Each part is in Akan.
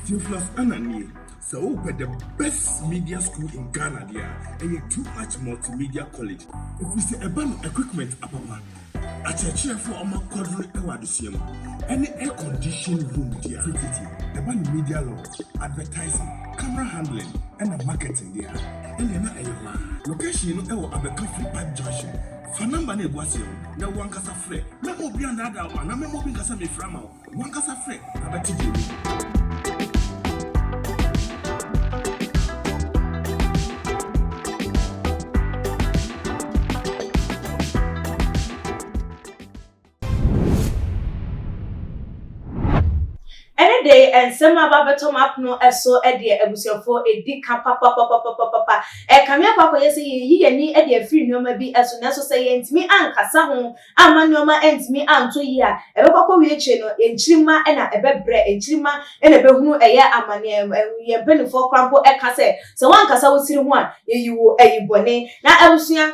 Theophilus Ananie, sɛ wopɛ the best media school in Ghana deɛ a, ɛyɛ Too Much Multimedia College. Ɛfiri sɛ ɛba no equipment apapa, akyerɛkyerɛfoɔ a wɔn akwadoro wɔ adesua mu, ɛne air condition room deɛ a, tititi ɛba no media law, advertising, camera handling, ɛna marketing deɛ a, ɛnneɛ na ɛyɛ hɔ a. Location no ɛwɔ Abɛka Free Pipe Junction. Fa number no egu aseɛ no na wo ankasa frɛ. Mɛma obi andaadaa wo anaa mɛma obi nkasa mefrɛ ama wo. Wo ankasa frɛ na bɛte deɛ ɛwɔ mu. Ɛne de nsɛm a aba abɛtɔ m'apono so deɛ abusuafoɔ ɛdi ka papapapapapa. Ɛkame akɔ akɔyɛ sɛ yɛreyi yɛn ani de afiri nneɛma bi so, nanso sɛ yɛantumi ankasa ho amma nneɛma antumi antɔ yie a, ɛbɛkɔ akɔwie akyire no, nkyirimma na ɛbɛbrɛ, nkyirimma na ɛbɛhunu ɛyɛ amaneɛ. Yɛn mpanimfoɔ koraa mpo ka sɛ, sɛ woankasa wo tiri ho a, yɛyi wo ayi bɔne. Na abusua,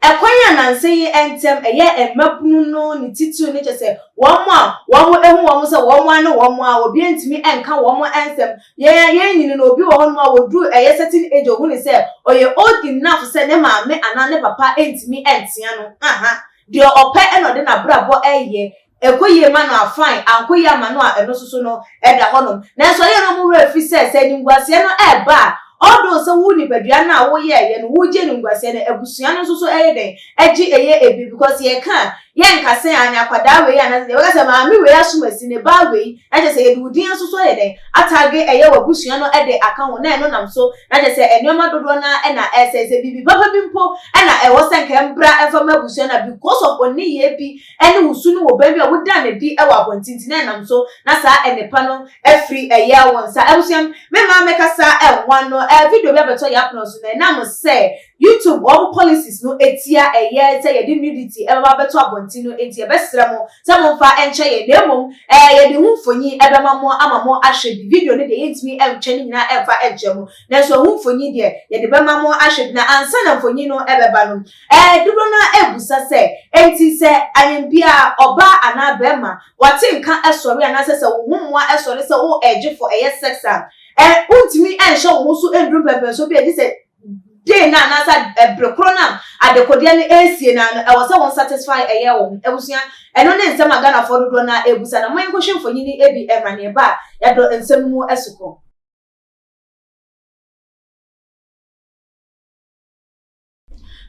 ɛkwan a nnansa yi ntɛm ɛyɛ mmabunu no ne titiriw no kyerɛ sɛ wɔn a wɔahu wɔn sɛ wɔn ara ne wɔn a obiara ntumi nka wɔn nsɛm. Yɛn a yɛrenyini no, obi wɔ hɔnom a wɔduru ɛyɛ certain age a ohu no sɛ ɔyɛ old enough sɛ ne maame anaa ne papa ntumi ntea no. Aha, deɛ ɔpɛ na ɔde n'abrabɔ reyɛ. Ɛkɔ yie ma no a, fine, ankɔ yie amma no a, ɛno nso so no, ɛda hɔnom. Nanso ɛyɛ na wɔn werɛ fi sɛ, sɛ animguaseɛ no reba a, although sɛ wo nipadua no a woyɛeɛ no, wogye animguaseɛ no, abusua no nso so ɛyɛ dɛn? Ɛgye ɛyɛ ebi, because yɛka a, yɛnka sɛ ane akwadaa wei anaasɛ yɛbɛka sɛ maame wei asom asi, ne ba wei, na kyerɛ sɛ yɛde wo din nso so ayɛ dɛn? Atage ɛyɛ w'abusua no de aka ho, na ɛno nam so, na kyerɛ sɛ nneɛma dodoɔ no ara na ɛresɛe. Sɛ biribi papa bi mpo na ɛwɔ sɛ nka ɛmbra ɛmfa ma abusua no a, because of wo nneyɛɛ bi ne wo su ne wo ban bi a woda no adi wɔ abɔnten nti na ɛnam so na saa nnepa no afiri ɛyɛ wo nsa. Abusua, me mma mɛkasa ɛnwa no eh, video bi abɛtɔ yɛn apono so na ɛnam sɛ YouTube wɔn policies no tia ɛyɛ sɛ yɛde nudity ɛbɛba abɛto abɔnten no nti yɛbɛsrɛ mo sɛ momfa nkyɛ yɛn na mmom eh, yɛde ho mfonyin ɛbɛma mo ama mo ahwɛ bi. Video no deɛ yɛntumi ntwa ne nyinaa ɛmfa nkyerɛ mo nanso ɛho mfonyin deɛ yɛde bɛma mo ahwɛ bi na ansa na mfonyin no ɛbɛba no Ɛɛ, dodoɔ no ara rebisa sɛ, Enti sɛ ayɛnbiara, ɔbaa anaa barima, wate nka sɔre anaasɛ sɛ wo ho mmoa sɔre sɛ wo ɛregye fɔ ɛyɛ sex a, ɛ, wontumi nhyɛ wo ho so nnuru mpɛnpɛnsoɔ bi a gye sɛ day no anaasɛ ɛbere korɔ no a adekodeɛ no ɛresie no ara no, ɛwɔ sɛ wo satisfy ɛyɛ wo ho. Abusua, ɛno ne nsɛm a Ghanafoɔ dodoɔ no ara rebisa na momma yɛnkɔhwɛ mfonini bi mmra na yɛba a, yɛadɔ nsɛm no mu asukɔ.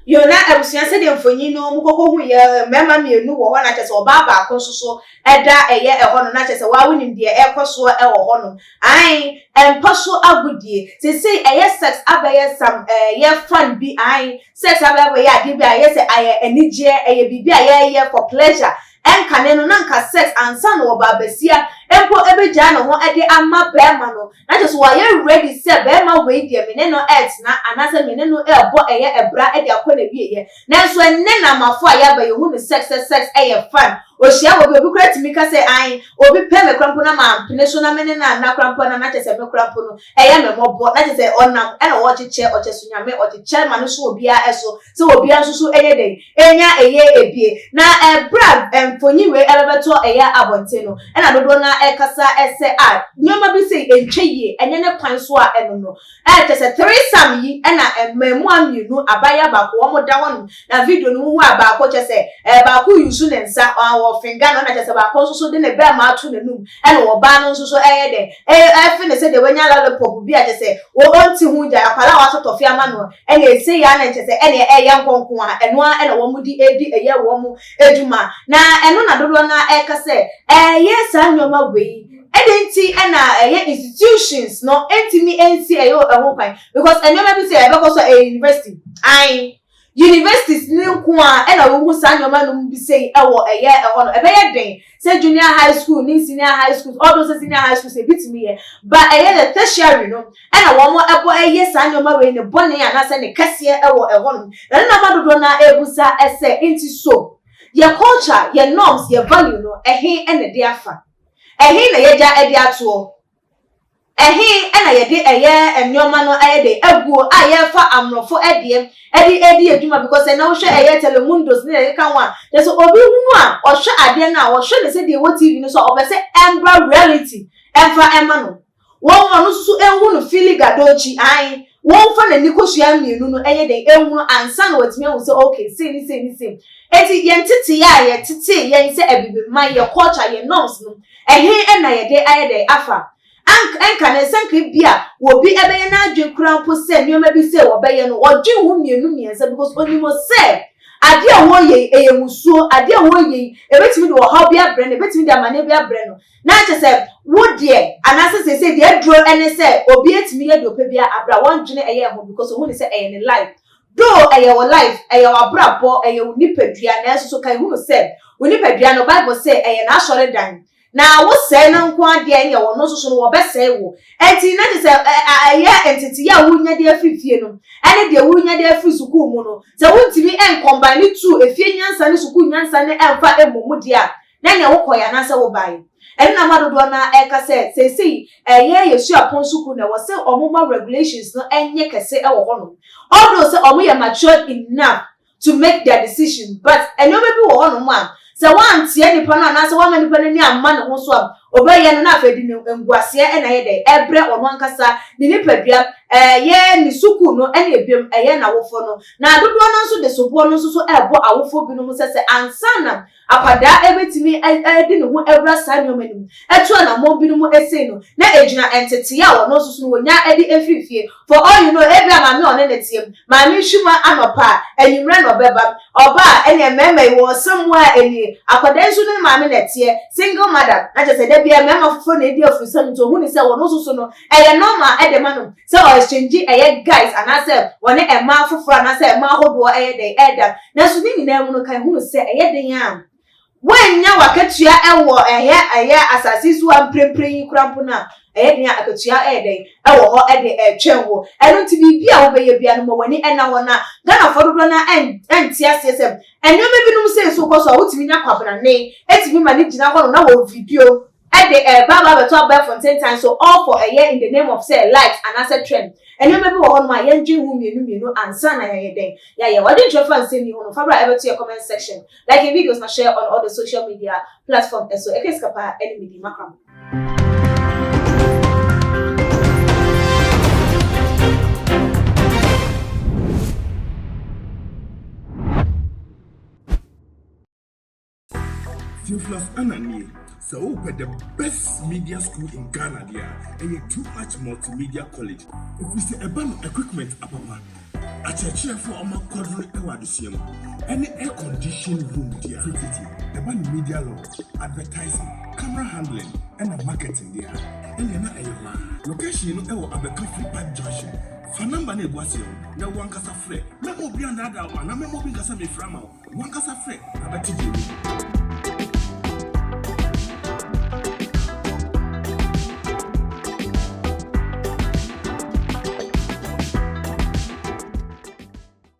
Yo, na abusua sɛdeɛ mfonyin no mu kɔkɔ hu yɛ mmarima mmienu wɔ hɔ na kyerɛ sɛ ɔbaa baako nso so ɛda ɛyɛ ɛhɔ no na kyerɛ sɛ waa wonim deɛ ɛrekɔ soɔ ɛwɔ hɔ nom. Ae, ɛmpa so agodie. Seesei ɛyɛ sex abɛyɛ some ɛyɛ fun bi ae, sex abɛyɛ abɛyɛ adeɛ bi a ɛyɛ sɛ ayɛ anigyeɛ, ɛyɛ biribi a yɛyɛ for pleasure. Ɛnkane no na nka sex ansa na ɔbaa basia mpo ɛbɛgyaa ne ho de ama barima no, na kyerɛ sɛ wayɛ ready sɛ barima wei deɛ me ne no ɛretena anaasɛ me ne no ɛrebɔ ɛyɛ ɛbra de akɔ n'awieɛ. Nanso ɛnnɛ na amafo a yɛaba yɛhu no sex sɛ sex ɛyɛ fun, ɔhyia obi, obi koraa tumi ka sɛ ae obi pɛ me koraa mpo na mampene so na me ne no anna koraa mpo na na kyerɛ sɛ me koraa mpo no ɛyɛ me mmɔbɔ, na kyerɛ sɛ ɔnam ɛna ɔrekyekyɛ, ɔkyɛ so nyame, ɔkyekyɛ ma no so obiara so. Sɛ obiara nso so ɛyɛ dɛn enya ɛyɛ ebie. Na ɛberɛ a mfonyin wei ɛbɛbɛtɔ ɛyɛ abɔnten no, ɛna dodoɔ no ara ɛkasa ɛsɛ a nneɛma bi sei ɛntwa yie, ɛnyɛ ne kwan so a ɛno no. Ɛɛ kyerɛ sɛ threesome yi ɛna mmaamua mmienu, abaayewa baako wɔn da hɔnom, na video no wohu a baako kyerɛ sɛ ɛɛ baako use ne nsa, ɔfinga no, ɛna kyerɛ sɛ baako nso so de ne bɛɛma ato n'anum, ɛna ɔbaa no nso so ɛyɛ dɛn ɛɛfe no sɛdeɛ wanya lollipop bi a kyerɛ sɛ ɔnte ho gyae, akwadaa a watɔ tɔfe ama no Ɛna ɛsei ara na nkyɛ sɛ ɛneɛ ɛyɛ nkɔnko a, ɛno ara ɛna wɔn de redi ɛyɛ wɔn adwuma. Na ɛno na dodoɔ no ara ɛreka sɛ ɛyɛ saa nneɛma wei. Ɛdɛn nti ɛna ɛyɛ institutions no ɛntumi ɛnsi ɛyɛ ɛho kwan? Because nneɛma bi sɛ ɛbɛkɔ so a ɛyɛ university. Ae, universities no nko ara ɛna wohu saa nneɛma nom bi sei ɛwɔ ɛyɛ ɛhɔ no. Ɛbɛyɛ den sɛ junior high school ne senior high schools, although sɛ senior high schools ebi tumi yɛ, but ɛyɛ the tertiary no ɛna wɔn ɛbɔ ɛyɛ saa nneɛma wei ne bɔne anaasɛ ne kɛseɛ ɛwɔ ɛhɔ nom. Na ne nama dodoɔ no ara ɛrebusa ɛsɛ nti so yɛ culture, yɛ norms, yɛ value no ɛhe ɛna ɛde afa? Ɛhe na yɛgya ɛde atoɔ? Ɛhe na yɛde ɛyɛ nnoɔma no ayɛ dɛn aguo a yɛrefa amorɔfo deɛ ɛde redi adwuma because ɛnɛ wohwɛ ɛyɛ telemundos ne deɛ ɛkeka ho a kyerɛ sɛ obi hunu a ɔhwɛ adeɛ no a ɔhwɛ no sɛdeɛ ɛwɔ TV no so a ɔpɛ sɛ ɛmbra reality ɛmfa ɛma no. Wɔn ɔno nso so nhu no Fili Gadochi, ae, wɔmfa n'ani kosua mmienu no nyɛ dɛn nhunu ansa na watumi ahu sɛ okay, sei ne sei ne sei. Enti yɛn ntetee a yɛtetee yɛn sɛ Abibiman, yɛn culture, yɛn norms no, ɛhe na yɛde ayɛ dɛn afa? Ank ɛnka no sɛ nka ebia obi bɛyɛ n'adwene koraa mpo sɛ nneɛma bi sɛ wɔbɛyɛ no, ɔdwen ho mmienu mmiɛnsa because onim sɛ adeɛ a wɔreyɛ yi ɛyɛ musuo, adeɛ a wɔreyɛ yi ɛbɛtumi de ɔhaw bi abrɛ no, ɛbɛtumi de amaneɛ bi abrɛ no. Na kyerɛ sɛ wo deɛ anaasɛ seesei deɛ aduro ne sɛ obi atumi yɛ deɛ ɔpɛ biara abrɛ a wɔndwene ɛyɛ ho because ohun ne sɛ ɛyɛ ne life. Though ɛyɛ wo life, ɛyɛ w'abrabɔ, ɛyɛ wo nipadua, nanso so kan hunu sɛ wo nipadua no Bible se ɛyɛ n'asɔredan. Na wo sɛe no nko ara deɛ ɛneɛ wɔn nso so no wɔbɛsɛe wo. Ɛnti na kyerɛ sɛ ɛyɛ nteteeɛ a wonya de afiri fie no ɛne deɛ wonya de afiri sukuu mu no, sɛ wontumi ɛncombine two, efie nyansa ne sukuu nyansa no ɛmfa ɛmmɔ mu deɛ a, na ɛneɛ wokɔeɛ anaasɛ wobaeɛ. Ɛno na ama dodoɔ no ara ɛreka sɛ seesei ɛyɛ yɛ suapɔn sukuu no ɛwɔ sɛ wɔma regulations no ɛnyɛ kɛse ɛwɔ hɔnom. Although sɛ wɔyɛ matured enough to make their decision but nneɛma bi wɔ hɔnom a sɛ woanteɛ nipa no anaasɛ woamma nipa no ani amma ne ho so a ɔbɛyɛ no na afei de ne nguaseɛ na ɛyɛ dɛn ɛbrɛ ɔno ankasa ne nipadua ɛyɛ ne sukuu no ɛne ebiom ɛyɛ n'awofoɔ no na dodoɔ no nso de soboɔ no nso so ɛbɔ awofoɔ binom sɛ sɛ ansa na Akwadaa betumi de ne ho awura saa nneɛma no mu, atu anammɔn binom sei no, na egyina ntetee a ɔno nso so no wɔnya de afiri fie. For all you know, ebia maame a ɔne no teɛ, maame nhwima anɔpa a, anwummerɛ na ɔbɛba. Ɔba a, ɛnneɛ mmarima yi, wɔn nsam mu ara nie. Akwadaa yi nso ne ne maame na ɛteɛ, single mother, na kyerɛ sɛ da biara mmarima foforɔ na ɛdi afurusiam nti ɔhu no sɛ ɔno nso so no, ɛyɛ normal de ma no sɛ ɔ exchange ɛyɛ guys anaasɛ ɔne mmaa foforɔ anaasɛ mmaa ahodoɔ ɛyɛ dɛn ɛda. Nanso ne nyinaa mu no, kan hunu sɛ ɛyɛ den a woannya w'akatua wɔ ɛyɛ ɛyɛ asase yi so ha mprempren yi koraa mpo no a, ɛyɛ den a akatua ɛyɛ dɛn ɛwɔ hɔ de ɛretwɛn wo. Ɛno nti biribi a wobɛyɛ biara no ma w'ani nna hɔ na Ghanafoɔ dodoɔ no ara ɛnte aseɛ sɛ nneɛma binom sei nso kɔ so a wotumi nya kwabrane ɛtumi ma no gyina hɔ nom na wɔ video de ɛreba aba abɛto abɛɛfo ntentan so all for ɛyɛ in the name of sɛ likes anaasɛ trend. Nneɛma bi wɔ hɔnom a yɛndwen ho mmienu mmienu ansa na yɛayɛ dɛn? Yɛayɛ. W'adwenkyerɛ fa nsɛm yi ho no, fa bra ɛbɛto yɛ comment section. Like yɛn videos na share on all the social media platform ɛso. Ɛka sika paa ɛne medi makram. Theophilus Anna nie, sɛ wopɛ the best media school in Ghana deɛ a, ɛyɛ Too Much Multimedia College. Ɛfiri sɛ ɛba no equipment apapa, akyerɛkyerɛfoɔ a wɔakwadwene wɔ adesua mu, ɛne air conditioned room deɛ a, tititi ɛba no media law, advertising, camera handling, ɛna marketing deɛ a, ɛnneɛ na ɛyɛ hɔ ara. Location no wɔ Abɛka Free Pipe Junction. Fa number no a ɛgu aseɛ no na wo ankasa frɛ. Mɛmma obi annaadaa wo anaa mɛmma obi nka sɛ mefrɛ ama wo. W'ankasa frɛ na bɛte deɛ ɛwɔ mu.